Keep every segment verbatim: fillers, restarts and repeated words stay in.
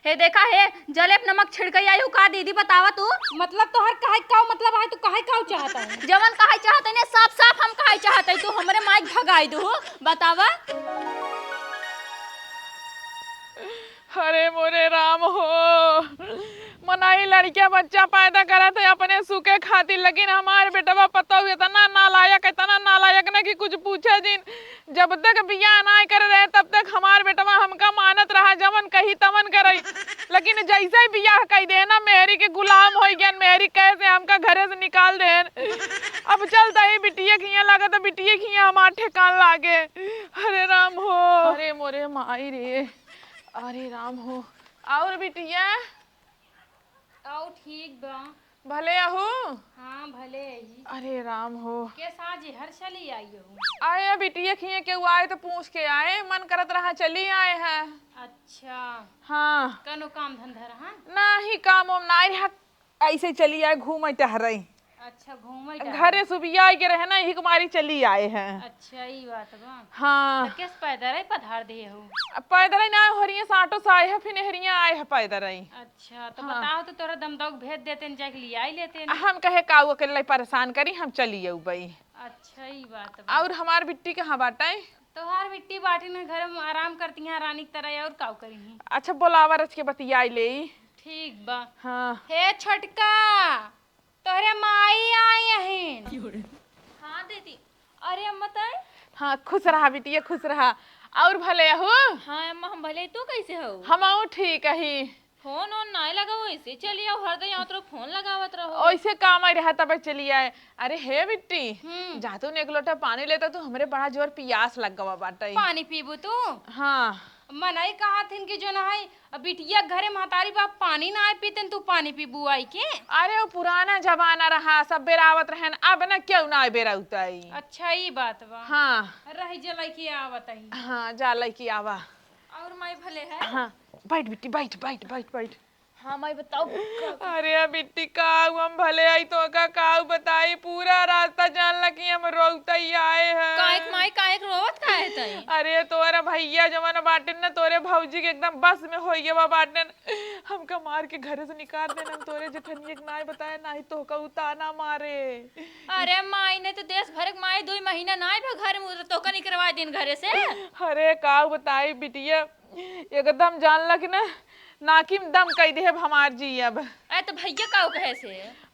हे देखा, हे जलेब नमक छिड़कई आई हूँ का दीदी, बतावा तू? मतलब तोहर कहे काऊ मतलब है, तू कहे काऊ चाहत है? जवन कहे चाहत है ने, साफ साफ हम कहे चाहत है, तू हमरे माई के भगाई दू, बतावा। अरे मोरे राम हो, मनई लड़किया बच्चा पैदा करत है अपने सुखे खातिर, लेकिन हमार बेटवा पतोह इतना नालायक, इतना नालायक ना कि कुछ पूछे जिन। जब तक बियाह नाय करे रहे, तब तक हमार बेटवा हमका मानत रहा, जवन कही तवन करई। लेकिन जैसे ही बियाह कई दे ना, मेहरी के गुलाम होई गयन, मेहरी कैसे हमका घरे से निकाल देन। अब चलता ही बिटिया खिया, लागत बिटिया खिया हमार ठेकान लागे। अरे राम हो, अरे मोरे माई रे, अरे राम हो। और बिटिया? और ठीक बा। भले अहू? हाँ, भले अही। अरे राम हो। के साझ हर चली आई हो? आए बिटिया खिए केहू आए तो पूछ के आए, मन करत रहा चली आए हैं। अच्छा। हाँ। कनो काम धंधा रहा? नाही, काम वाम नाही रहा, ऐसे चली आए घूमे टहरे। अच्छा, घूमे टहरे। घरे सुबिया के रहे ना, यही कुमारी चली आए हैं। अच्छा, ई बात बा। हाँ। तो किस पैदर ही पधार दे हो? अब पैदर ही ना, हरिये से ऑटो से आए हैं, फिर हरिये आए हैं पैदर ही। अच्छा, तो हाँ। बताओ तो तोरा दमदौग भेज देते न, जाके लियाई लेते न। हम कहे काऊ अकेले परेशान करी, हम चली अउबई। अच्छा, ई बात बा। और हमार बिट्टी कहाँ बाटे? तोहार बिट्टी बाटी न घर में आराम करती हैं रानी की तरह, और काऊ करी हैं? अच्छा, बोलावा रच के बतियाई ले। ठीक बा। हाँ। हे छोटका, तोहरे माई आई अहिन। हाँ दीदी। अरे अम्मा ताई। हाँ, खुश रहा बिटिया, खुश रहा। और भले अहू? हाँ अम्मा, हम भले, तू कैसे हो? हम ठीक अही। फोन ओन नाय लगाओ, ऐसे चली आओ, हरदम यहाँ तरफ फोन लगावत रहो। ऐसे काम आई रहा तब चली आए। अरे हे बिट्टी, हम्म। जा तू ने एक लोटा पानी लेता, तू हमरे बड़ा जोर पियास लग गवा बाटे। पानी पीबू तू? हाँ। मनई कहत हिन कि जो ना है, अब बिटिया घरे महतारी बाप पानी ना आए पीतन, तू पानी पीबू आई के? अरे वो पुराना जमाना रहा, सब बेरावत रहन, अब ना क्यों ना आए बेराउताई। अच्छा, ई बात बा। हाँ। रही जे लइके आवत ही। हाँ, जा लइके आवा। और माई भले है? हाँ, बैठ बिट्टी, बैठ, बैठ, बैठ, बैठ। हाँ माई, बताओ। अरे बिट्टी, काऊ हम भले आई, तोहका काऊ बताई, पूरा रास्ता जान ला कि हम रोवत ही आए हैं। काहे के माई, काहे के रोवत काहे तई? अरे तोरा भैया जवन बाटेन ना, तोरे भौजी के एकदम बस में होई गवा बाटेन। हमका मार के घरे से निकाल देन, हम तोरे जेठनिया के नाय बताए, नाही तोहका उ ताना मारे। अरे माई, ने तो देश भर के माई दुई महीना नाय भा घर में, तोहका निकरवा दिन घरे से। अरे काऊ बताई बिटिया, एकदम जान ला कि ना, नाकी में दम कई देहब हमार जी अब। अरे तो भैया काऊ कहे से?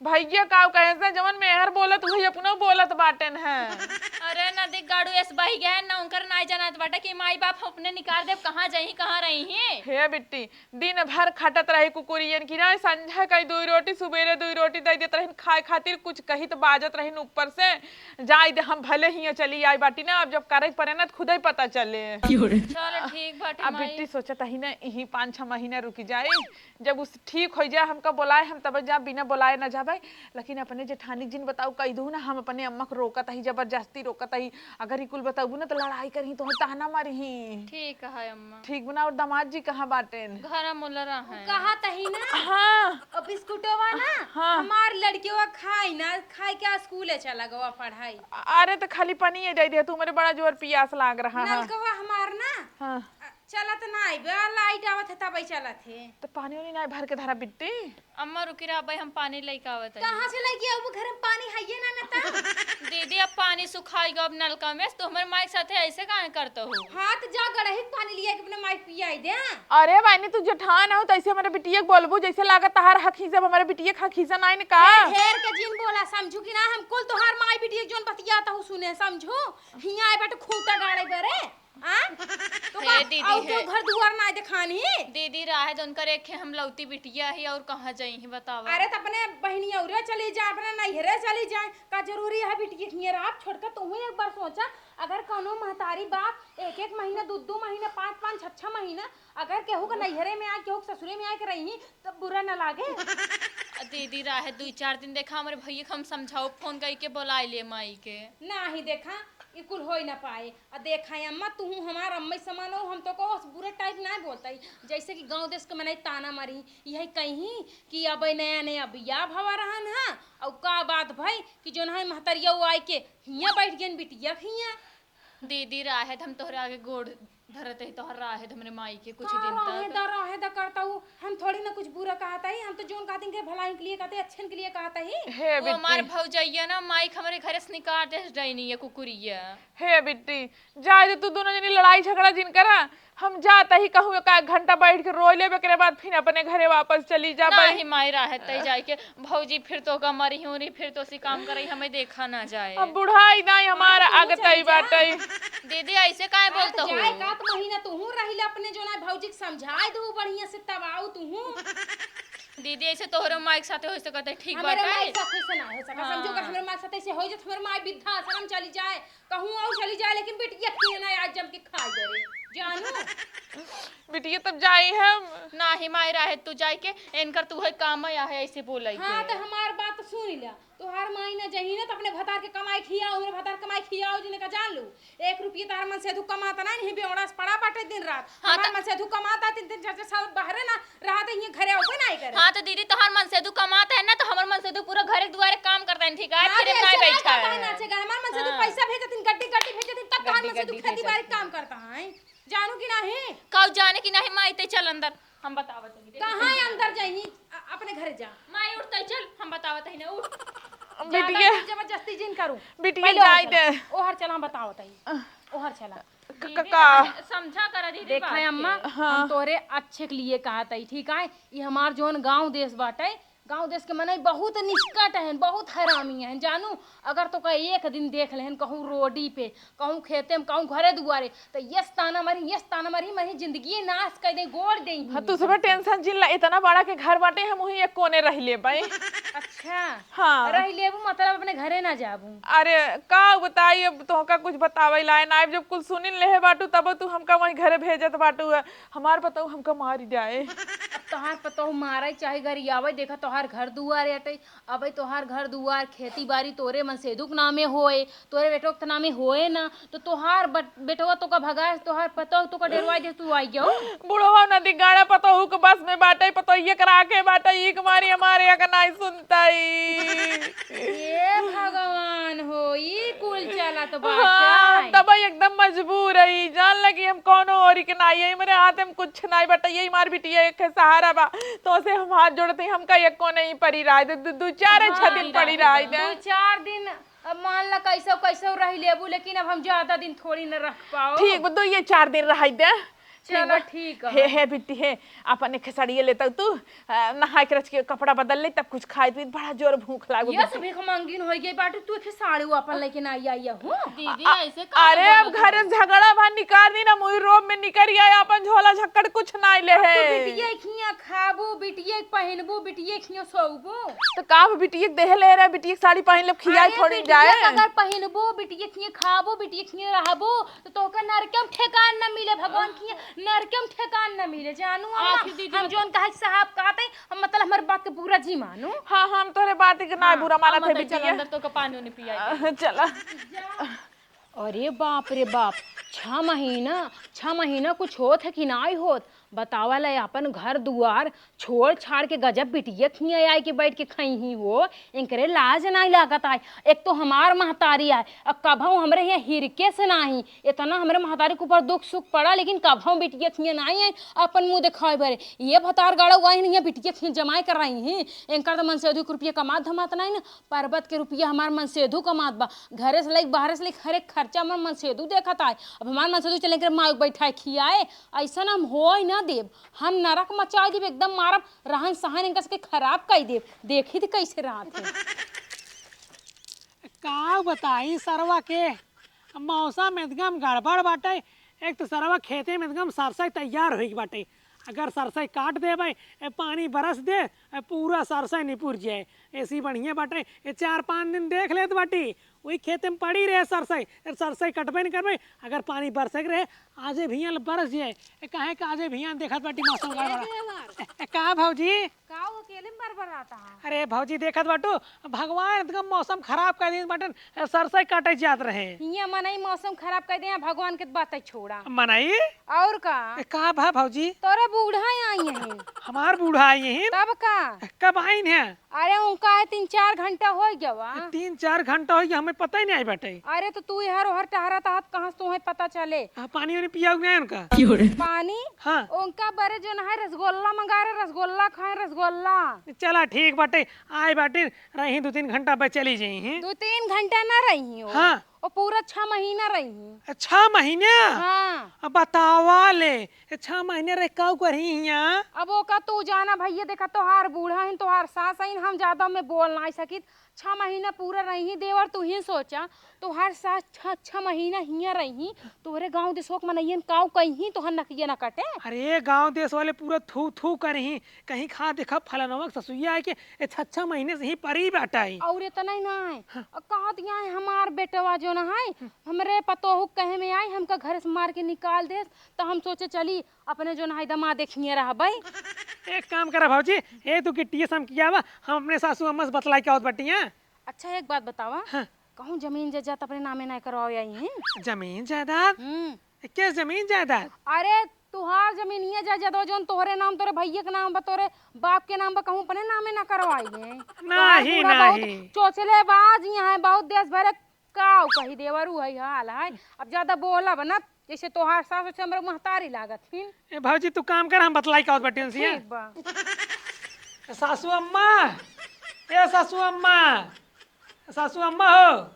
भैया काऊ कहे से, जवन मेहर बोलत उहे अपनो बोलत बाटेन है। अरे ना देख गाड़ू, एस बही गए ना, उनकर नाय जानत बाटे कि माई बाप अपने निकाल देब, कहाँ जाई, कहाँ रही हैं। हे बिट्टी, दिन भर खटत रही कुकुरियन की ना, संझा कई दुई रोटी, सुबेरे दुई रोटी दे देत रहिन खाए खातिर, कुछ कही तो बाजत रहिन ऊपर से, जाई दे, हम भले हियाँ चली आई बाटी ना, अब जब करे पड़े ना तो खुदे पता चले। चलो ठीक बाटे अब माई। बिट्टी सोचत ही ना, यही पाँच छह महीना रुकी जाए, जब उस ठीक हो जाए, हमका बोलाए, हम तब जा, बिना बोलाए ना जाबे। लेकिन अपने जेठानी जिन बताऊ कही दू ना, हम अपने अम्मा को रोकत ही, जबरदस्ती रोकत ही, अगर ई कुल बताबू ना तो लड़ाई करही, तोहे ताना मारही। ठीक है अम्मा। ठीक बना, और दामाद जी कहाँ बाटेन? घर मुलरा हैं। कहा तही ना। हाँ। अब बिस्कुटवा ना, हाँ। हमार लड़कियों खाई ना, खाई के स्कूले चला गवा पढ़ाई। अरे तो खाली पानी ये दे दे, तू मेरे बड़ा जोर पियास लाग रहा है। नलकवा हमार ना, हाँ। अ, चलत ना आइबे, लाइट आवत है तबे चलत है। तो पानी उनी ना भर के धरा बिट्टी। अम्मा रुकी रहा भाई, हम पानी लेके आवत है। कहाँ से लेके आऊ? घर में पानी है ये ना, ना ता। दीदी अब पानी सुखाई गो अब नलका में, तो हमारे माई के साथे ऐसे काहे करता हो? हाँ तो जा गड़ही के पानी लिया के अपने माई के पियाई दे। अरे बहनी तू जेठान हो तो ऐसे हमारे बिटिया के बोलबू, जैसे लागत तहार हक हिस्सा हमारे बिटिया के हक हिस्सा नाई न का? अरे ढेर के जिन बोला समझू कि ना, हम कुल तोहार माई बिटिया के जोन बतियाता हूँ सुने समझू। हियाँ आए बाटे खूंटा गाड़े बरे। आ? तो हे का, दीदी और हे। क्यों घर दुआर ना देखानी? दीदी, राहे दो उनकर एक है, हम लौती बिटिया ही और कहाँ जाई ही बतावा? अरे, तो अपने बहिनी औरे चली जा, अपने नैहरे चली जाए। का जरूरी है बिटिया के हियाँ आप? छोटका तू ही एक बार सोचा, अगर कौनो महतारी बाप एक एक महीना, दू दू महीना, पाँच पाँच, छह छह महीना अगर केहू के नैहरे में आए, केहू के ससुरे में आए के रही, तब बुरा न लागे। आ दीदी, राहे दुई चार दिन देखा, हमरे भैया के हम समझाओ, फोन कई के बोलाए ले माई के। नाही देखा, ई कुल होई ना पाए। आ देखा अम्मा, तू हमार अम्मा समान हो, हम तो को बुरे टाइप ना बोलता ही, जैसे कि गाँव देश के मनई ताना मारी, यही कहीं कि अब नया नया बियाह भवा रहन है, और का बात भई कि जोन है महतरिया वो आए के हियाँ बैठ गयन बिटिया के हियाँ। दीदी, राहे द हम तोहरे आगे गोड़ धरत ही, तोहर राहे द हमरे माई के कुछ का दिन राहे तक। द, राहे द करता हूँ, थोड़ी ना कुछ बुरा कहत ही, हम तो जौन कहत ही इनके भलाई के लिए कहत ही, अच्छे के लिए कहत ही। हे वो हमार बिट्टी। भौजैया ना माई के हमरे घरे से निकाल दे डैनी है कुकुरिया। हे बिट्टी, जाए दे तू दोनों जनी लड़ाई झगड़ा जिन करा। हम जात ही कहूँ एक आध घंटा बैठ के रोइ लेबे, एकरे बाद फिर अपने घरे वापस चली जाबे। नाही माई रहत ही जाए के, भौजी फिर तोहका मरी होरी, फिर तोसी काम करई, हमें देखा ना जाए। अब बुढ़ाई दाई हमार हाँ, तू आगतई चली जा। बाटई। दीदी ऐसे काहे हाँ, तो बोलत हो? जाए का तो महीना तू रही ले अपने जो ना भौजी के समझाए दू बढ़िया से तब आऊ तू। दीदी ऐसे तोहरे माई के साथे हो सकत है, ठीक हमरे बात माई है। के साथे से ना हो सकत। हाँ। समझो अगर हमरे माई के साथे से हो जात, हमरे माई वृद्धाश्रम चली जाए, कहूँ और चली जाए, लेकिन बिटिया खिए ना आज जम के खाए दे रे। जानू? बिटिया तब जाई हम। नाही माई रहे तू जाए के, इनकर तू है काम है, आहे ऐसे बोलाई हाँ, के। तो हमार बात सुन ले। तोहार माई ना जही ना तो अपने भतार के कमाई खियाओ, हमरे भतार के कमाई खियाओ, जिन्हें का जान लू। एक रुपये तोहार मनसेधू कमाता ना, नहीं बेवड़ा से पड़ा बाटे दिन रात। हाँ, हमार तो मनसेधू कमाता तीन तीन चार चार साल बहरे ना रहते, ये घरे आवे ना करे। हाँ, तो दीदी तोहार मनसेधू कमाता है ना, तो हमर मनसेधू पूरा घरे दुआरे काम करता है, ठीक है? हाँ, फिर तो ना ऐसे ना बैठा करता है है। नाचे गाए। हमार मनसेधू हाँ। पैसा भेजत दिन, गड्डी गड्डी भेजत दिन, तब तोहार गड्डी मनसेधू गड्डी खेती भेजत बाड़ी दिन। काम करता है। जानू कि नाही? काऊ जाने कि नाही, माई ते चल अंदर, हम बतावत हनी। कहाँ है अंदर जाई? अ-, अपने घरे जा। माई उठ तई चल, हम बतावत हनी ना, उठ। जा, बिटिया। जबरदस्ती जिन करू। बिटिया पहले जाए ओहर चला। दे। ओहर चला, हम बतावत हनी। ओहर चला। क-, क-, दीदी, का? समझा करा दीदी देखा बात है अम्मा, के। हाँ। हम तोरे अच्छे के लिए कहत हई, ठीक है? ई हमार जौन गाँव देश बाटे, गाँव देश के मनई बहुत निष्कट हैं, बहुत हरामी हैं, जानू। अगर तोका एक दिन देख लेहन कहूँ रोडी पे, कहूँ खेते में, कहूँ घरे दुआरे, तो यस ताना मारी, यस ताना मारी, मरी जिंदगी नाश कर दे, गोड़ दे ही हाँ, तू नहीं सबे करते। Tension जिन ला, इतना बड़ा के घर बाटे, हम वही एक कोने रह लेबे। अच्छा। हाँ। रह लेबू, मतलब अपने घरे ना जाबू? अरे, का बताई, अब तोहका कुछ बतावे लाए ना, अब जब कुल सुनिन लेहे बाटू, तब तू हमका वही घरे भेजत बाटू। हमार पतोह हमका मारी जाए। अब तोहार पतोह मारे चाहे गरियावे, देखा तोहार घर दुआरे अटे, अबे तोहार घर दुआर, खेती बाड़ी तोरे मनसेधु के नामे होए, तोरे बेटवा के नामे होए ना, तो तोहार बट-, बेटवा तोका भगाए, तोहार पतोह तोका डेरवाए दे, तू आई जाओ। बुढ़वा नदी गाड़ा पतोहू के बस में बाटे, पतोहिए के राखे बाटे, ई के मारी हमारे यहाँ के नाई सुनताई। हे भगवान हो, ई कुल चलत हाँ, बाटे। तब एकदम मजबूर है, जान लगी हम कौनो ओरी के नाई है, मेरे हाथ में कुछ नाई बाटे, यही मार बिटिया एक है सहारा बा, तो से हम हाथ जोड़ते हैं, हमका एक को नहीं पड़ी रहा है, दो, दो, दो चार हाँ, अच्छा दिन पड़ी रहा है। दो चार दिन अब मान ला कैसो कैसो रह लेबू, लेकिन अब हम ज्यादा दिन थोड़ी न रख पाओ। ठीक बा, दो ये चार दिन रह दे। चलो, ठीक बा। ठीक है। हे, हे बिट्टी, हे, अपन एक खेसड़िए लेता तू, अ, नहाए के रच के कपड़ा बदल ले, तब कुछ खाए पीत, बड़ा जोर भूख लागो ये बिट्टी। सब भीख मंगिन होई गई बाटू, तू एक साड़ी अपन लेके ना आई, आई हो। दीदी, अ-, ऐसे काहे अरे, अब बोलत घरे हो? झगड़ा भा निकाल दी ना, मुई रोब में निकल आया, अपन झोला झक्कड़ कुछ ना ले अब तू है। बिटिया खिया खाबू, बिटिया पहिनबू, बिटिया खिया सोबू। तो का अब बिटिया के देह ले रहे, बिटिया के साड़ी पहिन ले, खियाई अरे, थोड़ी बिटिया जाए। अगर पहिनबू, बिटिया खिया खाबू, बिटिया खिया रहबू, तो तोहका नरके में ठेकान न मिले, भगवान की नरके में ठेकान न मिले, जानू अम्मा। आखिर दीदी हम बता- जोन कहे साहब कहते, हम मतलब हमारे बात के बुरा जी मानू। हाँ, हम तोहरे बात के ना हाँ, बुरा मानत हम है तो चल बिटिया। अंदर तोहका पानी उनी पियाई। अ, चला। अरे बाप रे बाप, छह महीना, छह महीना कुछ होत है कि नाई होत? बतावा ले, अपन घर दुआर छोड़ छाड़ के गजब बिटिया खिया आए के बैठ के खइही हो, इनकरे लाज नाई लागत आए। एक तो हमार महतारी आए, अब कभऊ हमरे यहाँ हिरके से नाही, इतना हमरे महतारी के ऊपर दुख सुख पड़ा, लेकिन कभऊ बिटिया खिया नाही आए अपन मुँह देखाए बरे। ये भतार गाड़ा हुआ ही नहीं है, बिटिया खिया जमाए कर रही ही, इनकर तो मनसेधु के रुपया कमात धमात नाही ना, परबत के रुपया हमार मनसेधु कमात बा, घरे से लेके बाहरे से लेके हर एक खर्चा हमार मनसेधु देखत आए। अब हमार मनसेधु चले के माई बैठाए खियाए, ऐसा ना हम होए ना देब, हम नरक मचाए देब, एकदम मारब, रहन सहन इनका सबके खराब कई देब। देखी थी कैसे रहत है। का बताई सरवा के, मौसम एकदम गड़बड़ बाटे। एक तो सरवा खेते में एकदम सरसई तैयार होई बाटे, अगर सरसई काट देबे, ए पानी बरस दे, ए पूरा सरसई निपुर जाए। ऐसी बढ़िया बाटे, ये चार पाँच दिन देख लेत बाटी, वही खेते में पड़ी रहे सरसई, ए सरसई कटबे नहीं करबे, अगर पानी बरसे के रहे, आजे भियान बरस जाए। ए, काहे का आजे भियान देखत बाटी मौसम गड़बड़ा। ए, ए, का भौजी? का वो अकेले में बरसात है। अरे भौजी, देखत बाटू, भगवान एकदम मौसम खराब कर दिन बाटन, सरसों काटे जात रहे। हियाँ मनई मौसम खराब कर दे, भगवान के बात छोड़ा। मनई? और का? ए, का भा भौजी? तोरे बूढ़ा आई हैं। हमार बूढ़ा आई हैं? तब का? कब आइन हैं? अरे उनका है तीन चार घंटा हो गया। तीन चार घंटा हो गया, हमें पता ही नहीं आई बाटे। अरे तो तू इहर ओहर टहरत आहत, कहाँ से तुम्हें पता चले? आ, पानी वानी पिया नहीं उनका? पानी? हाँ। उनका बरे जो ना है रसगुल्ला मंगा रहे, रसगुल्ला खाए, रसगुल्ला। चला ठीक बाटे, आए बाटे, रही दो तीन घंटा बस चली जाई हैं। दो तीन घंटा ना रही हो। हाँ। वो पूरा छह महीना रही। छह महीने? हाँ। अब बतावा ले, ए, छह महीने रह काऊ करही हियाँ? अब ओका तू जाना भैया, देखा तोहार बूढ़ा हइन, तोहार सास हइन, हम ज्यादा में बोल नाहीं सकित। छह महीना पूरा रही देवर, तू ही सोचा, तोहार सास छह, छह महीना हियाँ रही, तोहरे गाँव देशोक मनइयन काऊ कहीं तोहर नकिया न कटे। अरे गाँव देश वाले पूरा थू थू करही, कहीं खा देखा फलनवा के ससुइया है कि ए छह छह महीने से ही परी बाटा है। और इतना ही ना है, हाँ। कहत यहाँ है हमार बेटवा जो ना है, हमरे पतोहू कहे में आई, हमका घर से मार के निकाल देस, तो हम सोचे चली अपने जो नहाई दमाद देखिए रहबै। एक काम करा भौजी, ए तू गिट्टिए से हम किया बा, हम अपने सासू अम्मा से बतलाई के आवत बाटी हैं। अच्छा एक बात बतावा, हाँ। कहूँ जमीन जायदाद अपने नामे ना करवावे आई हैं? जमीन जायदाद? हम्म। ए, के जमीन जायदाद? अरे तुहार जमीनिया जायदाद जौन तोहरे नाम, तोरे भैया के नाम बा, तोरे बाप के नाम बा, कहूँ अपने नामे ना करवाई हैं? तोहार नहीं, बूढ़ा बहुत नहीं। चोचले बाज यहाँ है, बहुत देश भरे काऊ कही देवर, उहइ हाल है। अब ज्यादा बोलब न, जैसे तोहार सास वैसे हमरा महतारी लागत हिन। ए भौजी, तू काम कर, हम बतलाई का आवत बाटी उनसे। ठीक बा। सासू अम्मा, ए सासू अम्मा, सासू अम्मा हो,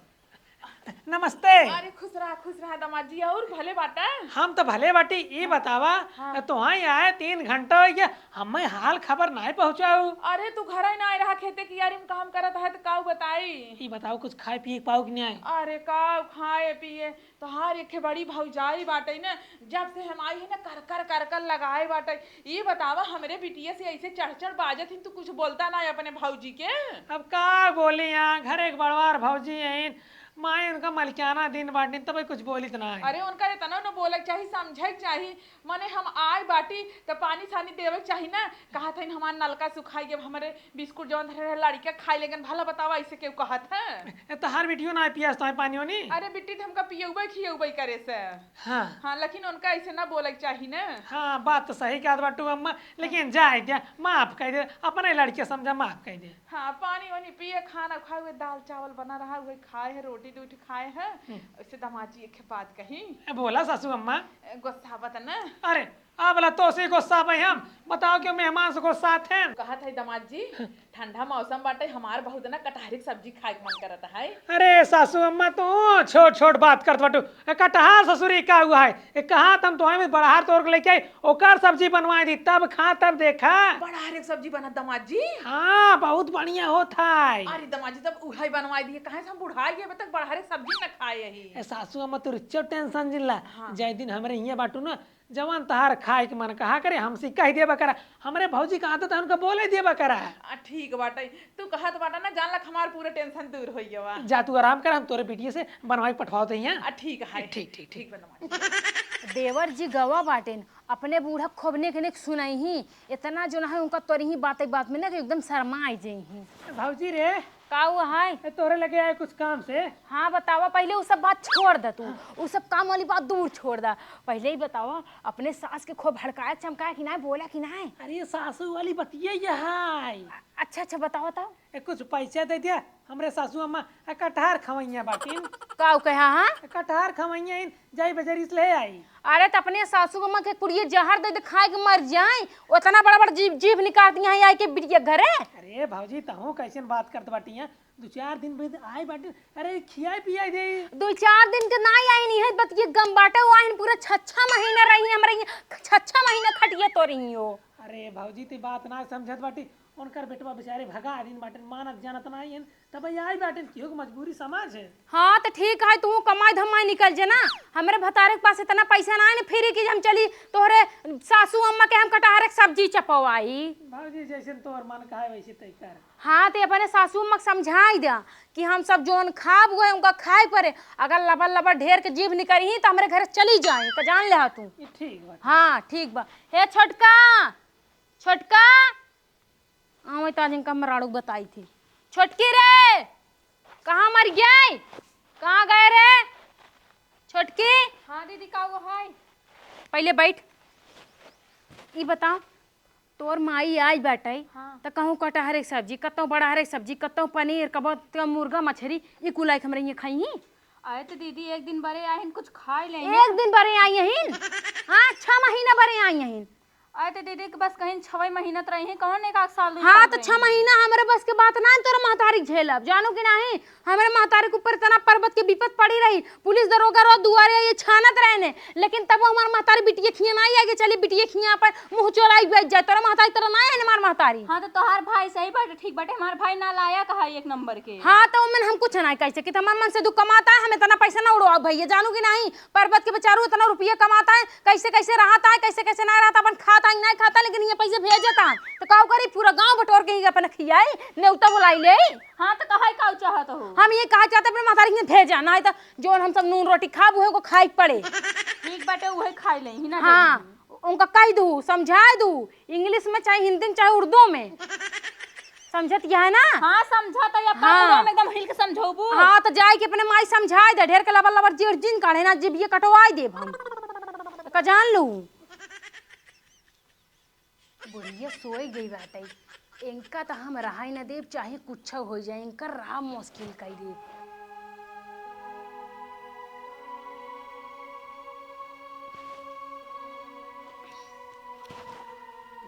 नमस्ते। अरे खुश रहा, खुश रहा दामाद जी, और भले बाटा? हम तो भले बाटी, ई बतावा, हाँ। तोहाई आए तीन घंटा होइ गया, हमें हाल खबर नाहीं पहुँचाऊ। अरे तू घर ही ना आए रहा, खेते की यारी में काम करत है तो काऊ बताई। ई बताओ कुछ खाए पिए के पाऊ कि नाहीं? अरे काऊ खाए पिए, तोहार एक बड़ी भौजाई बाटे न, जब से हम आई है ना कर कर कर कर लगाए बाटे। ई बतावा हमरे बिटिया से ऐसे चढ़ चढ़ बाजत हिन, तू कुछ बोलता ना अपने भौजी के? अब का बोली, यहाँ घरे के बड़वार भौजी हइन, माई उनका मलिकाना दिन बाटिन, तब कुछ बोलित ना है। अरे उनका इतना न बोले के चाही, समझे के चाही। मने हम आए बाटी त पानी सानी देवे के चाही ना। कहत हइन हमार नलका सुखाई गए, हमरे बिस्कुट जौन धरे रहे लड़िका खाए लेगन, भला बतावा ऐसे केहू कहत है? ए, तोहार बिटियो ना पियास तोहे पानी ओनी? अरे बिट्टी त हमका पियउबे खियउबे करे से। हाँ। हाँ, लेकिन उनका ऐसे ना बोले के चाही ना। हाँ, बात तो सही कहत बाटू अम्मा, लेकिन जाए दे, माफ कर दे, अपने लड़के समझा, माफ कर दे। हाँ, पानी वानी पिए, खाना खाए, उहे दाल चावल बना रहा, उहे खाए है, रोटी दूटी खाए है। हम्म। ऐसे दामाद जी एक बात कही। ए, बोला सासू अम्मा। ए, गुस्सा बत न। अरे, अब ला तोसे गुस्सा भाई हम, बताओ क्यों मेहमान से गुस्सा थे? कहत है दामाद जी, ठंडा मौसम बाटे, हमार बहुत ना कटहरी के सब्जी खाए के मन करत है। अरे सासू अम्मा, तू छोट छोट बात करत बाटू। ए, कटहर ससुरी का हुआ है? ए, कहा त हम तोहे में बड़हर तोड़ के लेके आई, ओकर सब्जी बनवाए दी, तब खा, तब देखा। बड़हर के सब्जी बनत दामाद जी? हाँ, बहुत बढ़िया होत है। अरे दामाद जी, तब उहे बनवाए दिए, काहे से हम बुढ़ाई गए, अबे तक बड़हर के सब्जी न खाए ही। ए, सासू अम्मा, तू रिच्चो टेंशन जिन ला। हाँ। जय दिन हमरे हियाँ बाटू ना, जवन तहार खाए के मन कहा करे, हमसे कह देबा करा। हमरे भौजी का आदत है, उनका बोले देबा करा। आ, ठीक बाटे, तू कहत बाटा ना, जान लक हमार पूरा टेंशन दूर होई गवा। जा तू आराम कर, हम तोरे बिटिया से बनवाई पठवाओ तो यहाँ। आ, ठीक है। ठीक, ठीक, ठीक। ठीक बा, नमस्ते। देवर जी गवा बाटेन, अपने बूढ़ा खूब नेक नेक सुनाई ही, इतना जो ना है उनका तोरी ही बात बात में ना कि एकदम शर्मा आई जाई ही। भौजी रे, का हुआ है? ए, तोहरे लगे आए कुछ काम से। हाँ, बतावा, पहिले उ सब बात छोड़ द तू, उ सब काम वाली बात दूर छोड़ द। पहिले ही बतावा, अपने सास के खूब भड़काया चमकाया कि नाहीं, बोला कि नाहीं? अरे, सासू वाली बतिये ये है। अ-, अच्छा, अच्छा, बतावा तब। ए, कुछ पैसा दे दिया, हमरे सासू अम्मा, ए, कटहर खवैया बाटिन। का उ कहा, हाँ? ए, कटहर खवैया इन, जाई बजारी से ले आई। अरे, त अपने सासू अम्मा के कुड़िए जहर दे दे, खाए के मर जाए। ओतना बड़ा बड़ा जीभ, जीभ निकालती हैं आई के बिटिया घरे। अरे भौजी, तहूँ कैसन बात करत बाटी हैं? दो चार दिन बाद आई बाटी, अरे खियाई पियाई दे। दो चार दिन के नाई आई नहीं है, बतिये गम बाटे, वो आइन पूरा छह छह महीना रही, हमरे यहाँ छह छह महीना खटिया तो रही हो। अरे भौजी, ते बात ना समझत बाटी, उनकर बेटवा बेचारे भगा दिन बाटन, मानत जानत ना आइन, तब आई बाटन, केहू के मजबूरी समझ। हाँ, त ठीक है, तू कमाई धमाई निकल जे ना। हमरे भतारे के पास इतना पैसा ना है ना फ्री कि हम चली तोहरे सासू अम्मा के हम कटहर के सब्जी चपवाई। भौजी, जैसे तोर मन कहे वैसे तय कर। हाँ, ते अपने सासू अम्मा के समझाई दे कि हम सब जोन खाब हुए उनका खाए परे, अगर लबर लबर ढेर के जीभ निकरी ही त हमरे घर चली जाए, त जान ले हा तू। ये ठीक बा। हाँ, ठीक बा। हे छोटका, छोटका, आवे ताजिन का मराड़ू बताई थी। छोटकी रे, कहाँ मर गई? कहाँ गए रे? छोटकी। हाँ दीदी, का हुआ है? पहिले बैठ। ई बताओ, तोर माई आई बाटइ, हाँ। त कहूँ कटहर के सब्जी, कतौ बड़हर के सब्जी, कतौ पनीर, कबो त मुर्गा मछरी, ई कुल आइक हमरे हियाँ खइहीं? अरे त दीदी, एक दिन बरे आहिन, कुछ खाइ लेइहीं। एक दिन बरे आई हइन? हाँ, छह महीना बरे आई हइन। अरे त दीदी, कि बस कहीं छवै महीना त रही, कौन एक आध साल दिन हाँ, तक त छह रही? महीना हमरे बस के बात ना है, तोरा महतारी के झेलब, जानू कि नाही? हमरे महतारी के ऊपर इतना पर्वत के विपत पड़ी रही, पुलिस दरोगा रो दुआरे ये छानत रहने, लेकिन तब वो हमार महतारी बिटिया खिया ना आगे चली, बिटिया खिया पर मुँह चोराई बैठ जाए। तोरा महतारी तरह ना है हमार महतारी। हाँ, त तोहार भाई सही बाटे, ठीक बाटे, हमार भाई नालायक है एक नंबर के। हाँ, त ओमन हम कुछ ना कह सकी, हमार मनसेधू कमात है, हम इतना पैसा ना उड़वाओ भैया, जानू कि नाही? पर्वत के बेचारू इतना रुपया कमात है, कैसे कैसे रहत है, कैसे कैसे ना रहत, अपन खात है, नहीं खाता, लेकिन ये पैसे भेजत है, त काउ करी, पूरा गाँव बटोर के ही अपन खियाई, नेउता बुलाई ले। हाँ, त कहै काउ चाहत हो? हम ये कहा चाहते अपने महतारी के भेजा, नाही त जौन हम सब नून रोटी खाब, उहे को खाइक पड़े। ठीक बाटे, उहे खाइ लेइहीं ना हाँ, जल्दी। उनका कह दू, समझाए दू, English में चाहे हिंदी में चाहे उर्दू में। समझत यह है ना? हाँ, समझत है, अब हाँ। पूरा में एकदम हिल के समझौबू। हाँ, त जाए के अपने माई समझाए दे, ढेर के लबर लबर जेर जिन काढ़े ना, जिभिये कटवाई देब हम। का जान लू? बुढ़िया सोई गई बाटे, इनका त हम रहाई न देब, चाहे कुछ हो जाए, इनका राह मुश्किल कई देब।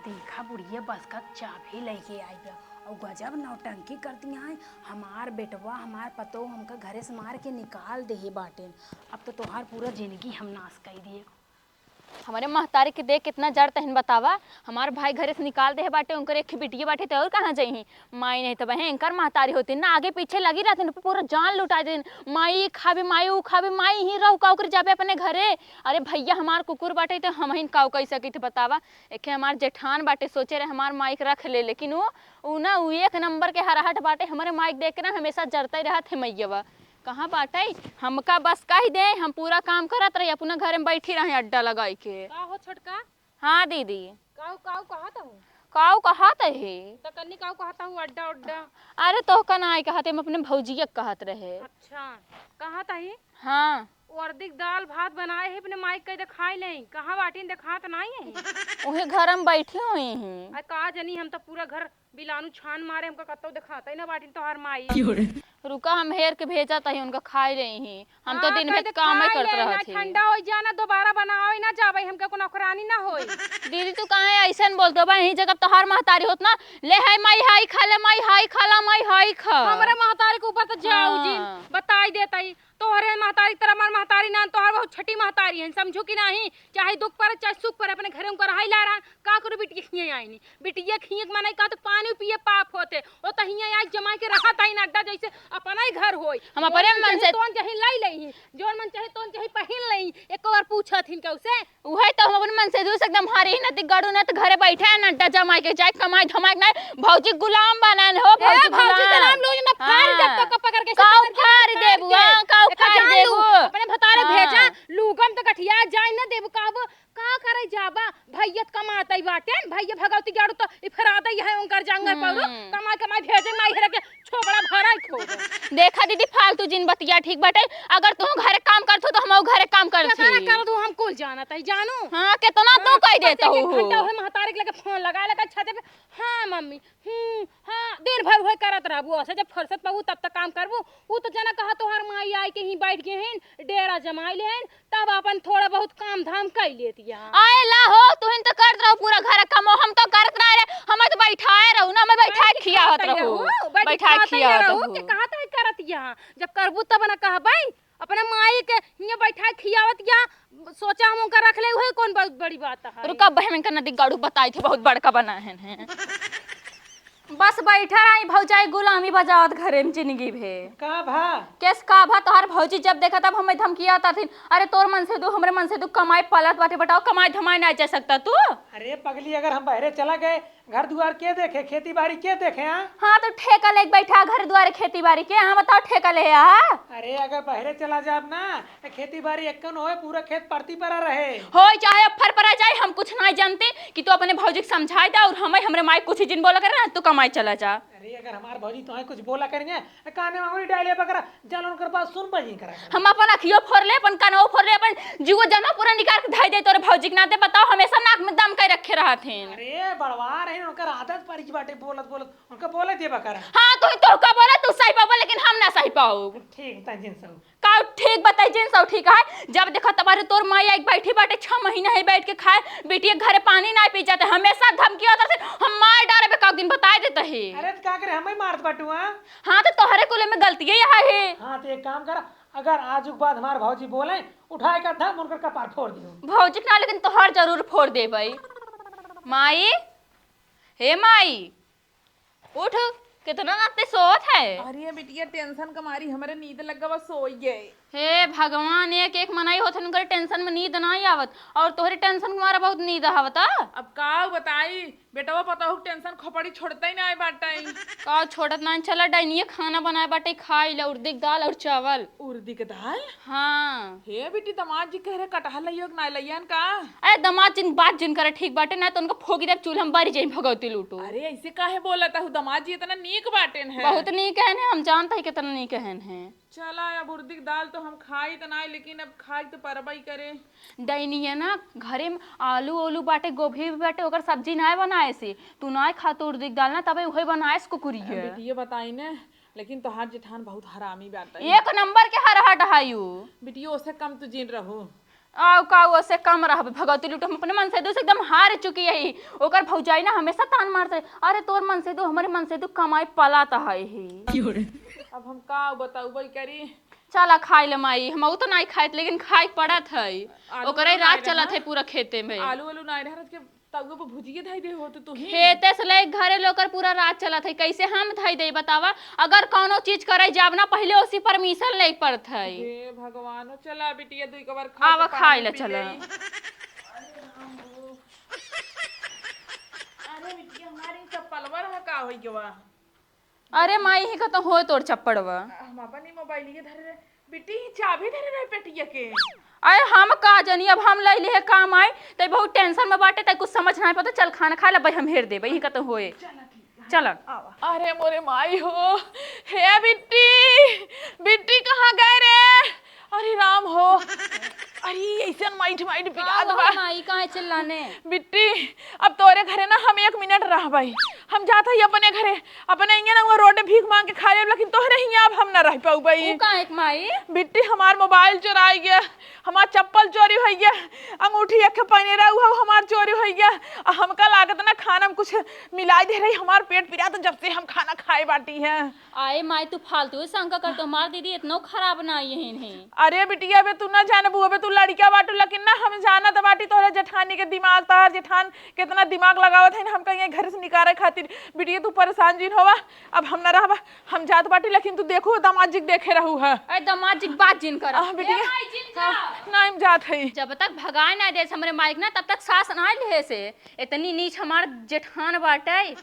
देखा बुढ़िया बस का चाबी लेके आई बा, और गजब नौटंकी करती हैं। हमार बेटवा, हमार पतोह हमका घरे से मार के निकाल देहे बाटेन। अब तो तोहार पूरा जिंदगी हम नाश कई दिए। हमरे महतारी के देख कितना जर तहिन बतावा, हमार भाई घरे से निकाल देहे बाटे, उनकर एक बिटिया बाटे, ते और कहाँ जइहीं? माई नहीं तो बहन, इनकर महतारी होती ना, आगे पीछे लगी रहती, पूरा जान लुटा देती। माई ई खाबे, माई ऊ खाबे, माई ही रहो का ओकर जाबे अपने घरे। अरे भैया, हमार कुकुर बाटे तो हम ही काउ कह सकी थे बतावा। एके हमार जेठान बाटे, सोचे रहे हमार माई के रख ले, लेकिन वो, ऊ ना, ऊ एक नंबर के हराहट बाटे, हमरे माई के देख के ना हमेशा जरते रहत है मैयवा। कहाँ बाटे? हमका बस कह दे, हम पूरा काम करत रही, अपना घर में बैठी रहे अड्डा लगाई के। का हो छोटका? हाँ दीदी। काऊ, काऊ कहत हूँ? काऊ कहत है? त कन्नी काऊ कहत हूँ, अड्डा उड्डा? अरे तोहका नाई कहत, हम अपने भौजिया के कहत रहे। अच्छा, कहत ही? हाँ। वर्दी के दाल भात बनाए ही, अपने माई के कह दे खाई लें, कहाँ बाटिन देखात नाई है? उहे घर में बैठी हुई हैं। आ का जनी, हम तो पूरा घर बिलानू छान मारे, हमका कतौ देखात ही ना बाटिन तोहार माई। क्यों रे? रुका, हम हेर के भेजत ही, उनका खाई लें ही। हम तो हाँ, दिन कह भर दे काम ही खाई करत लें, रहत ही। ठंडा हो जाना, दोबारा बनावे ना जावे, हमका को नौकरानी ना होई। दीदी, तू काहे ऐसन बोलत हो? बा, यही जगह तोहार महतारी होत ना, ले हाय माई हाई खा, ले माई हाई खा, ला माई हाई खा। हमरे महतारी के ऊपर तो जाऊ हाँ। जिन, बताई देत ही। तोहरे महतारी तरह हमार महतारी ना, तोहर बहुत छठी महतारी है, समझू कि नाही? चाहे दुख पड़े, चाहे सुख पड़े, अपने घरे उनकर हाई ला रहा, का करू बिटिया खिए आईनी? बिटिया खिए के माने का तो पानी पिए पाप होते। ओ त हियां आई जमाई के रहत आई अड्डा जैसे अपना ही घर होई। हम अपने जौन मन चाहे से तोन चाहे लाई लई, जौन मन चाहे तोन चाहे पहिन लई। एक बार पूछत हिन के उसे। उहे तो हम अपने मनसेधू से एकदम हारी ही नती गड़ू न त घरे बैठे है अड्डा जमाई के जाए कमाई धमाई के नहीं। भौजी गुलाम बनान हो, ए, भौजी भौजी गुलाम। गुलाम लोग न फाड़ दे हाँ। पकड़ पकड़ के काऊ फाड़ देबू, हाँ, काऊ फाड़ देबू। अपने भतारे हाँ। भेजा, लूगम तो गठिया जाए न देबू काबू। का करे जाबा, भैया त कमातई बाटेन, भैया भगवती गाड़ू त इफरादई है उनकर जंगल पर, हम्म। कमाई कमाई भेजे माई हेरा के छोबड़ा भराई खो। देखा दीदी, फालतू जिन बतिया, ठीक बाटे? अगर तू घरे काम करत हो, तो हम घरे काम करत केतना ही। करत हो, हम कुल जानत है, जानू। हाँ, केतना तू हाँ, कह बस देत एक एक हो। घंटा उहे महतारी के लगे फोन लगा लगा छाते पे, "हाँ मम्मी, हम्म, हाँ," दिन भर उहे करत रहबू, ऐसे जब फुर्सत पाबू तब तक काम करबू। ऊ तो जना कहा तोहार माई आई के ही बैठ गए हैं, डेरा जमाई ले हैं, तब अपन थोड़ा बहुत काम धाम कइ लेती है। आए ला हो, तुहिन तो करत रहो पूरा घर का काम, हम तो करत ना रहे, हमें तो बैठाए रहो ना, हमें बैठाए बैठ के खियावत खाते रहो, रहो, बैठ के बैठाए खाते खियावत रहो, रहो। के कहा तो करत यहाँ, जब करबू तब ना कहबै, अपने माई के हियाँ बैठाए खियावत या, सोचा हम उनका रख ले, उहे कौन बहुत बड़ी बात है। रुका बहन, इनका नदी गाड़ू बताई थे, बहुत बड़का बना है, हैं। बस बैठा रही भौजाई, गुलामी बजावत घरे में जिंदगी भे। का भा? केस का भा? तोहार भौजी जब देखा तब हमें धमकियात आथिन, "अरे तोर मनसेधू, हमरे मनसेधू कमाई पलत बाटे, बताओ कमाई धमाई ना जा सकता तू?" अरे पगली, अगर हम बहरे चला गए, घर दुआर के देखे, खेती बारी के देखे, हाँ? हाँ, तो ठेका लेके बैठा घर दुआर खेती बारी के, हाँ, बताओ, ठेका ले, हाँ? अरे, अगर बहरे चला जाब ना, तो खेती बारी एक्कन होए, पूरा खेत परती परा रहे। होए चाहे अफर परा जाए, हम कुछ नाहीं जानते कि तू अपने भौजी के समझाए दे, और हमें, हमरे माई कुछ जिन बोला करे ना, तू कमाए चला जा। अरे, अगर हमार भौजी तोहे कुछ बोला करिहैं, काने में अंगुरी डाले बकरा, जल उनकर बात सुन पाई करा। हम अपन अखियो फोर ले, अपन कनवो फोर ले, अपन जीवो जन्म पूरा निकाल के धई दे तोरे भौजी के नाते। बताओ, हमेसा नाक में दम कइ रखे रहत हैं। अरे, बड़वा रहे, उनकर आदत पड़ी बाटे बोलत बोलत, उनका बोले देबा करा। हाँ, तू, तू का बोला, तू सही पाबा, लेकिन हम ना सही पाउब। ठीक, तै जिन सहू। का ठीक बताई, जिन सहू ठीक है। जब देखा तब, अरे, तोर माई एक बैठी बाटे, छह महीना है बैठ के खाए, बिटिया घरे पानी ना पी जाते, हमेसा धमकी होता से, हम मार डारे बे, का दिन बताए देता है। अरे, तो का करे, हम ही मारत बाटू, हाँ? हाँ, तो तोहरे कुल में गलतिये यहाँ है। हाँ, तो एक काम करा, अगर आज के बाद हमार भौजी बोले, उठाए का धम उनकर कपार फोड़ दियो। भौजी के ना, लेकिन तोहर जरूर फोड़ देबई। माई, हे माई, उठ, कितना रात से सोवत है? अरे बिटिया, tension के मारी हमरे नींद लग गवा, सोई गए। हे भगवान, एक एक मनई होत है, उनकर tension में नींद नाहीं आवत, और तोहरे tension के मारा बहुत नींद आवत। अब का बताई, बेटवा पतोहू के tension खोपड़ी छोड़तै नाहीं बाटै। का छोड़त नाहीं, चला डाइनिये खाना बनाए बाटे, खाई ला, उर्दी के दाल और चावल। उर्दी के दाल? हाँ। हे बेटी, दमाद जी कह रहे कटहल लइयो कि नाहीं लइयन का? अरे दमाद जिन बात जिन करे ठीक बाटे, नाहीं तो उनका फोंकी देब चूल्हा में बरि जाई भगौती लूटो। अरे ऐसे काहे बोलत हऊ, दमाद जी इतना नीक बाटेन है। बहुत नीक हन है, हम जानत ही कितना नीक हन है। चला, अब उर्दी के दाल तो हम खाई त नाहीं, लेकिन अब खाई तो परबई करे। डैनिया ना, घरे में आलू ओलू बाटे, गोभी भी बाटे, ओकर सब्जी नाहीं बनाए से। तू नाहीं खा तो उर्दी के दाल ना, तबे उहे बनाए से कुकुरिया। बेटिया बताई ने, लेकिन तोहार जेठान बहुत हरामी बाटे। एक नंबर के हरहट है उ। बिटिया, ओसे कम तू जिन रहू। आउ का, ओसे कम रहबे, भगवती लूटो, हम अपने मनसेदू से एकदम हार चुकी है। ओकर भौजाई ना हमेसा तान मारत है, "अरे तोर मनसेदू, हमरे मनसेदू कमाई पलात है ही।" अब हम का बताउबे करी? चला खाई ले माई, हम उ तो नाहीं खाइत, लेकिन खाई पड़त है। आलू ओकरे उलू राज नाहीं चलत रहा। है पूरा खेते में। आलू उलू नाहीं रहा, रात के तउए पे भुजिए धई दे हो तो तू ही। खेते से लेके घरे लोकर पूरा राज चलत है, कैसे हम धई दे बतावा? अगर कौनो चीज करे जाब ना, पहिले ओसी permission लेके पड़त है। हे भगवान, चला बिटिया, दुई कबार खा आवा, के खाई पानी ले, पी चला। ले। अरे बिटिया, हमारी चप्पलवा रहा का होई गवा? अरे माई, ही का तो होए तोर चप्पड़वा। हम अपन ही मोबाइलिए धरे रहे। बिट्टी, ही चाबी धरे रहे पेटिया के। अरे हम का जानी, अब हम लइले है काम आए, तै बहुत tension में बाटे, तै कुछ समझ नाहीं पाते। चल खाना खाइ ला, भाई हम हेर देबे, यहीं का तो होए। चला ठीक है। चला। आवा। अरे मोरे माई हो, हे बिट्टी, बिट्टी कहाँ गए रे? अरे राम हो, अरे ऐसन माइट माइट पिरात बा। माई काहे चिल्लाने? बिट्टी, अब तोरे घरे ना हम एक मिनट रहबे, हम जात हई अपने घरे। अपने इहाँ ना हुआ रोडे भीख माँग के खा लेब, लेकिन तोहरे हियाँ अब हम ना रह पउबे। ऊ काहे के माई? बिट्टी, हमार मोबाइल चोराई गया, हमार चप्पल चोरी होइ गया, अंगूठी एक ठे पहने रहा, उहउ हमार चोरी होइ गया। आ हमका लागत ना खाना में कुछ मिलाई दे रही, हमार पेट पिरात जब से हम खाना खाए बाटी है। आए माई, तू फालतू ही शंका कर, तो हमार दीदी इतनो खराब ना यही नहीं। अरे बिटिया, अबे तू ना जानबू, अबे तू लड़किया बाटू, लेकिन ना हम जानत बाटी तोहरे जेठानी के दिमाग, तोहर जेठान कितना दिमाग लगावत है ना, हमका ये घर से निकाले खातिर। बिटिया तू परेशान जिन होवा, अब हम ना रहबा, हम जात बाटी, लेकिन तू देखू दामाद जी के देखे रहू है। अरे दामाद जी के बात जिन कर। आह, बिटिया। ए माई, जिन जा। हाँ, ना हम जात है। जब तक भगाए ना दे हमरे माई के ना, तब तक सास ना ले से। इतनी नीच हमार जेठान बाटे।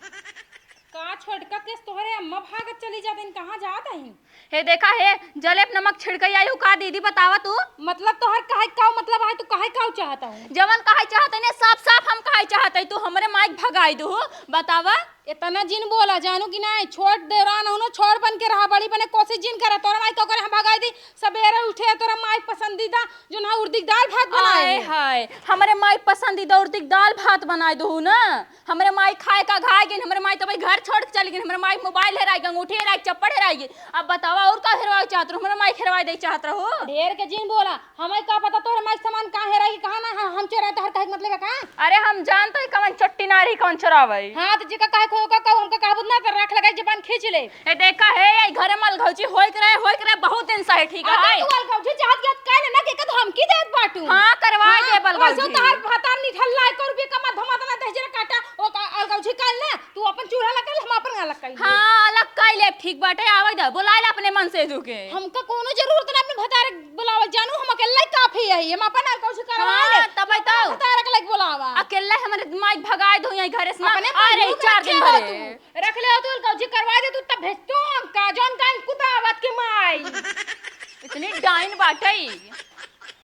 का छोटका केस तोहरे अम्मा भागत चली जात हईन, कहाँ जात हईन? हे देखा हे, जलेब नमक छिड़कई आई हूँ का दीदी, बतावा तू? मतलब तोहर कहे का मतलब है, तू कहे का चाहत हूँ? जवन कहे चाहत है ने, साफ साफ हम कहे चाहत है, तू हमरे माई के भगाई दू, बतावा। इतना जिन बोला जानू कि नहीं, छोट देवरान हूँ ना, छोट बन के रहा, बड़ी बने कोशिश जिन करा, तोरा माई का करे हम भगाई दी, सबेरे उठे तोरा माई पसंदीदा जो ना उर्दी के दाल भात बनाए आए है। हाय, हमरे माई पसंदीदा उर्दी के दाल भात बनाए दू ना। हमरे माई खाए का घाय गइन, हमरे माई तो भाई घर छोड़ के चली गइन, हमरे माई मोबाइल हेराई गई, अंगूठी हेराई, चप्पल हेराई गई। अब बतावा और का हेरवाए चाहत रहो, हमरे माई हेरवाए दे चाहत रहो? ढेर के जिन बोला, हमें का पता तोहरे माई के सामान कहाँ हेराई, कहाँ ना, हम चोराए तोहर कहे के मतलब है का? अरे हम जानत ही कवन चट्टी नारी कवन चोरावे। हाँ तो जेका कहे को का कहू, हमका काबू ना कर, राख लगाई जबान खींच ले। ए देखा हे, ये घरे में अलगौजी होए के रहे, होए के रहे, बहुत दिन से है, ठीक है? अगर तू अलगौजी चाहत याद कर लेना, के का धमकी देत बाटू। हाँ, करवाए हाँ, दे अलगौजी। वैसे तोहार भतार निठल्ला, एको रुपये कमा धमा तना दहेज रे काटा, ओ का अलगौजी कर ले, तू अपन चूल्हा लगा ले, हम अपन अलग कर ले। हाँ, अलग कर ले, ठीक बाटे, आवे दे, बुलाए ले अपने मनसेदू के। हमका कोनो जरूरत ना अपने भतार बुलावे, जानू हम अकेले काफी है, हम अपन अलगौजी करवा हाँ, ले। तब तू तो। अपन भतार के लग बुलावा। अकेले हमरे माई भगाए दो यहीं घरे से ना। अपने आ रही पल्लू चार के दिन हो भरे। तू। रख ले हो तू, कौची करवा दे तू, तब भेज तू हमका, जौन डाइन कुदावत के माई। इतनी डाइन बाटई।